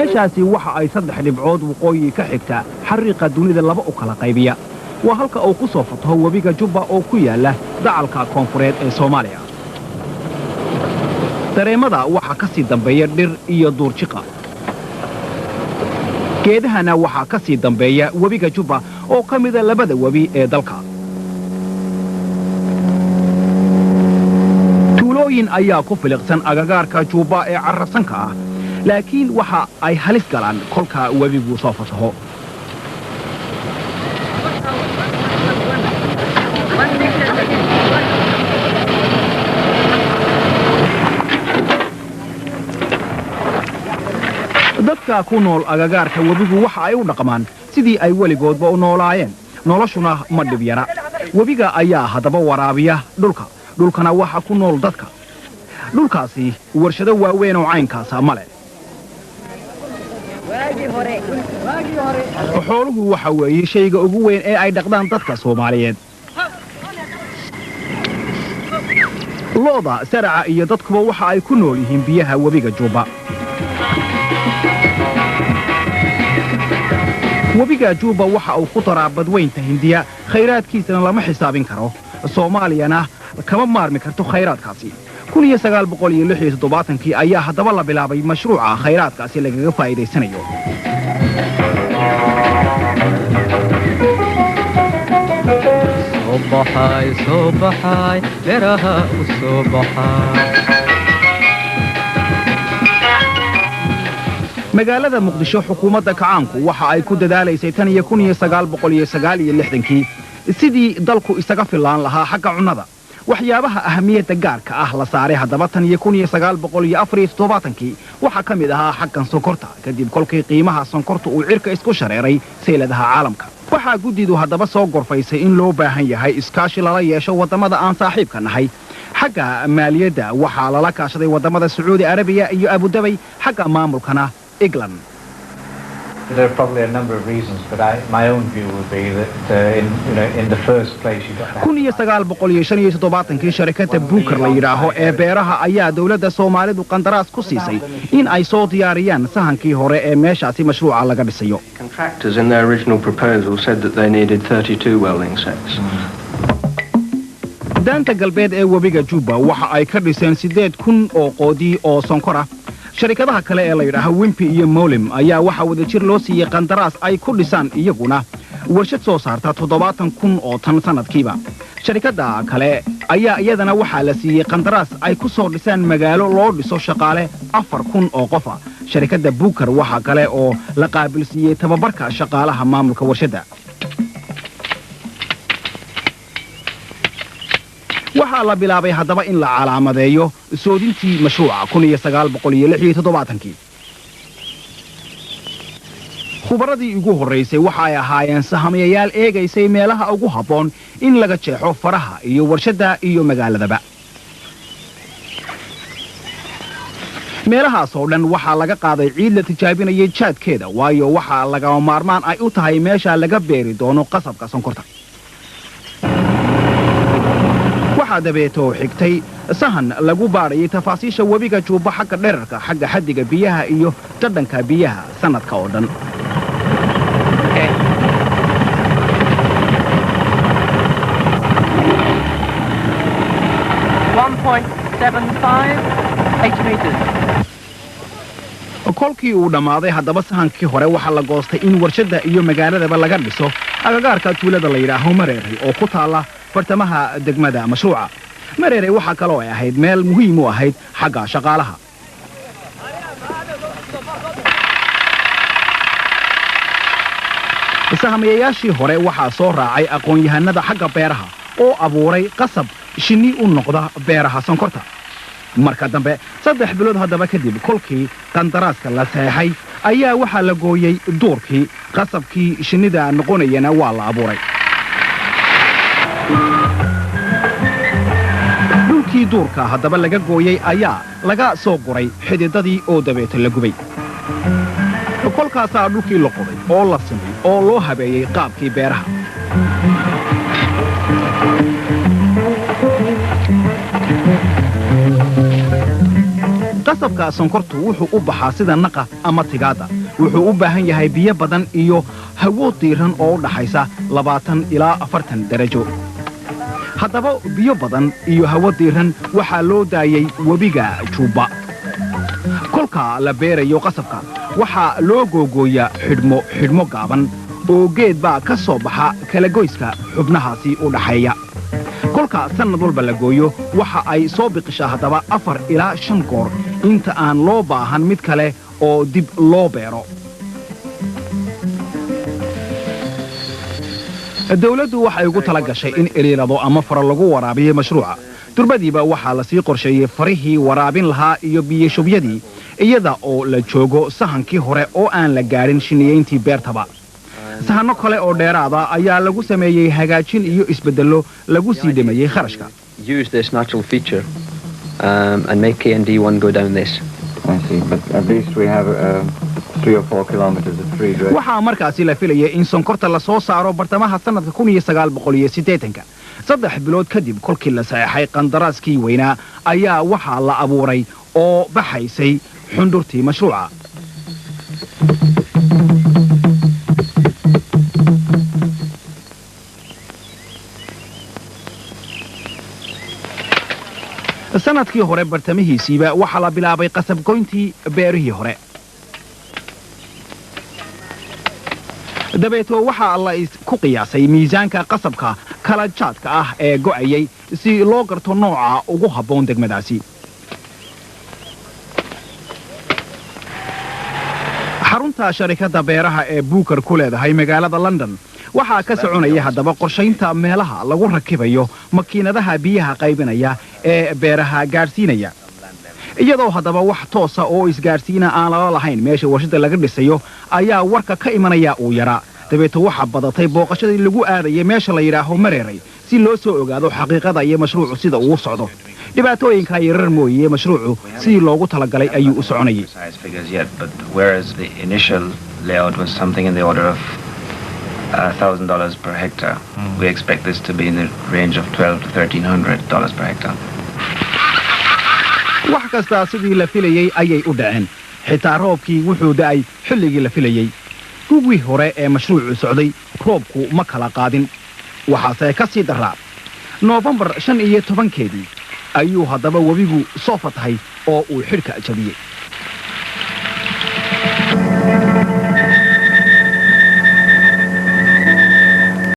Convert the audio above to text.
Meeshaasi waxa ay 3 dhibcood waqooyi ka xigta xariiqa dunida laba u kala qaybiya. Waa halka uu ku soo fataho webiga Jubba oo ku yaalla dacalka koonfureed ee Soomaaliya. Dareemada waxaa ka sii dambeeya dhir iyo duurjiqa. Geedahana waxaa ka sii dambeeya webiga Jubba oo ka mida labada webi ee dalka. Tuulooyin ayaa ku filiqsan agagaarka Jubba ee carrabsanka ah, laakiin waxa ay halis galaan kolka webigu soo fataho. Dadka ku nool agagaarka webigu waxa ay u dhaqmaan sidii ay weligoodba u noolaayeen, noloshuna ma dhib yara. Webiga ayaa haddaba waraabiya dhulka, dhulkana waxa ku nool dadka. Dhulkaasi warshado waaweyn oo caynkaasa ma leh. Xooluhu waxa weeye shayga ugu weyn ee ay dhaqdaan dadka Soomaaliyeed. Lo'da, saraca iyo dadkuba waxa ay ku nool yihiin biyaha webiga Juubba. Webiga Juubba waxa uu ku daraa Badweynta Hindiya, khayraadkiisana lama xisaabin karo. Soomaaliyana kama maarmi karto khayraadkaasi. 1976-kii ayaa haddaba la bilaabay mashruuca khayraadkaasi lagaga faa'iidaysanayo. Soo baxay, soo baxay, beeraha u soo baxay. Magaalada Muqdisho, xukuumadda kacaanku waxa ay ku dadaalaysay tan iyo 1969-kii sidii dalku isaga fillaan lahaa xagga cunnada. Waxyaabaha ahamiyadda gaarka ah la saaray haddaba tan iyo 1974-kii waxaa ka mid ahaa xaggan sonkorta, kadib kolkii qiimaha sonkorta uu cirka isku shareeray sayladaha caalamka. Waxaa guddidu haddaba soo gorfaysay in loo baahan yahay iskaashi lala yeesho waddamada aan saaxiibka nahay. Xagga maaliyadda waxaa lala kaashaday waddamada Sacuudi Arabiya iyo Abudabay, xagga maamulkana England. There are probably a number of reasons, but my own view would be that in, you know, in the first place you've got to have 1975-kii sharikadda Booker la yidhaaho ee beeraha ayaa dowladda Soomaalidu qandaraas ku siisay in ay soo diyaariyaan sahankii hore ee meeshaasi mashruuca laga dhisayo. Contractors in their original proposal said that they needed 32 welding sets. Daanta galbeed ee webiga Juba waxa ay ka dhiseen 8000 oo qoodi oo sonkor ah. Sharikadaha kale ee la yidhaaho Wimpy iyo Molim ayaa waxaa wadajir loo siiyey qandaraas ay ku dhisaan iyaguna warshad soo saarta 70,000 oo tan sannadkiiba. Sharikadda kale ayaa iyadana waxaa la siiyey qandaraas ay ku soo dhisaan magaalo loo dhiso shaqaale 4000 oo qofa. Sharikadda Booker waxaa kale oo la qaabilsiiyey tababarka shaqaalaha maamulka warshadda. Waxaa la bilaabay haddaba in la calaamadeeyo soodintii mashruuca 1976-kii. Khubarradii ugu horraysay waxa ay ahaayeen sahamiyayaal eegaysay meelaha ugu habboon in laga jeexo faraha iyo warshadda iyo magaaladaba. Meelahaas oo dhan waxaa laga qaaday ciid la tijaabinayay jaadkeeda, waayo waxaa lagama maarmaan ay u tahay meesha laga beeri doono qasabka sonkorta. Waxaa dabeetoo xigtay sahan lagu baadhayay tafaasiisha webiga Juubba, xagga dherarka, xagga xaddiga biyaha iyo dhadhanka biyaha sannadka oo dhan. 1.75 meters. Kolkii uu dhammaaday haddaba sahankii hore, waxaa la goostay in warshadda iyo magaaladaba laga dhiso agagaarka tuulada la yidhaaho Mareeray oo ku taalla bartamaha degmada mashruuca. Mareeray waxaa kaloo ay ahayd meel muhiim u ahayd xagga shaqaalaha. Sahamiyayaashii hore waxaa soo raacay aqoon-yahanada xagga beeraha oo abuuray qasab shinni u noqda beeraha sonkorta. Marka dambe, 3 bilood haddaba kadib kolkii qandaraaska la saxeexay, ayaa waxaa la gooyey duurkii, qasabkii shinnida noqonayana waa la abuuray. Dhulkii duurka haddaba laga gooyey ayaa laga soo guray xididadii oo dabeeta la gubay. Kolkaasaa dhulkii la qoday oo la simay oo loo habeeyey qaabkii beeraha. Qasabka sonkortu wuxuu u baxaa sida naqa ama tigaadda. Wuxuu u baahan yahay biyo badan iyo hawo diiran oo u dhaxaysa 20 ilaa 40 darajo. Haddaba biyo badan iyo hawo diiran waxaa loo daayey webiga Juubba. Kolka la beerayo qasabka, waxaa loo googooyaa xidhmo xidhmo gaaban oo geed baa ka soo baxa kalagoyska xubnahaasi u dhaxeeya. Kolka sannad walba la gooyo, waxa ay soo biqishaa haddaba afar ilaa shan goor inta aan loo baahan mid kale oo dib loo beero. Dawladdu waxay ugu tala gashay in iliilado ama faro lagu waraabiyo mashruuca. Durbadiiba waxaa lasii qorsheeyey farihii waraabin lahaa iyo biyoshubyadii, iyada oo la joogo sahankii hore oo aan la gaadhin shinniyeyntii beertaba. Sahanno kale oo dheeraada ayaa lagu sameeyey hagaajin iyo isbeddello lagu sii dhimayey kharashka. Use this natural feature and make KND1 go down this. I see, but at least we have 3 or 4 kilometers of free drainage. Waxaa markaasi la filayay in sonkorta la soo saaro bartamaha sannadka 1980-ka. 3 bilood kadib kolkii la saxeexay qandaraaskii weynaa ayaa waxaa la abuuray oo baxaysay xundhurtii mashruuca. Sanadkii hore bartamihiisiiba waxaa la bilaabay qasabgoyntii beerihii hore. Dabeeto waxaa la ku qiyaasay miisaanka qasabka kala jaadka ah ee go'ayay si loo garto nooca ugu habboon degmadaasi. Xarunta sharikadda beeraha ee Booker ku leedahay magaalada London waxaa ka soconaya haddaba qorshaynta meelaha lagu rakibayo makiinadaha biyaha qaybinaya ee beeraha gaadhsiinaya. Iyadoo haddaba wax toosa oo isgaadhsiina aan lala lahayn meesha warshada laga dhisayo ayaa warka ka imanaya uu yaraa. Dabeeto waxaa badatay booqashadii lagu aadayay meesha la yidhaaho Mareeray si loo soo ogaado xaqiiqada iyo mashruucu sida uu socdo. Dhibaatooyinkaa yarar mooye, mashruucu sidii loogu talagalay ayuu u soconayay. Precise figures yet, but whereas the initial layout was something in the order of $1,000 per hectare, we expect this to be in the range of $1,200 to $1,300 per hectare. Wax kastaa sidii la filayey ayay u dhaceen. Xitaa roobkii wuxuu da'ay xilligii la filayey. Gugii hore ee mashruucu socday roobku ma kala qaadin. Waxaase ka sii daraa, Noofembar 15-keedii ayuu haddaba webigu soo fatahay oo uu xidhka jabiyey.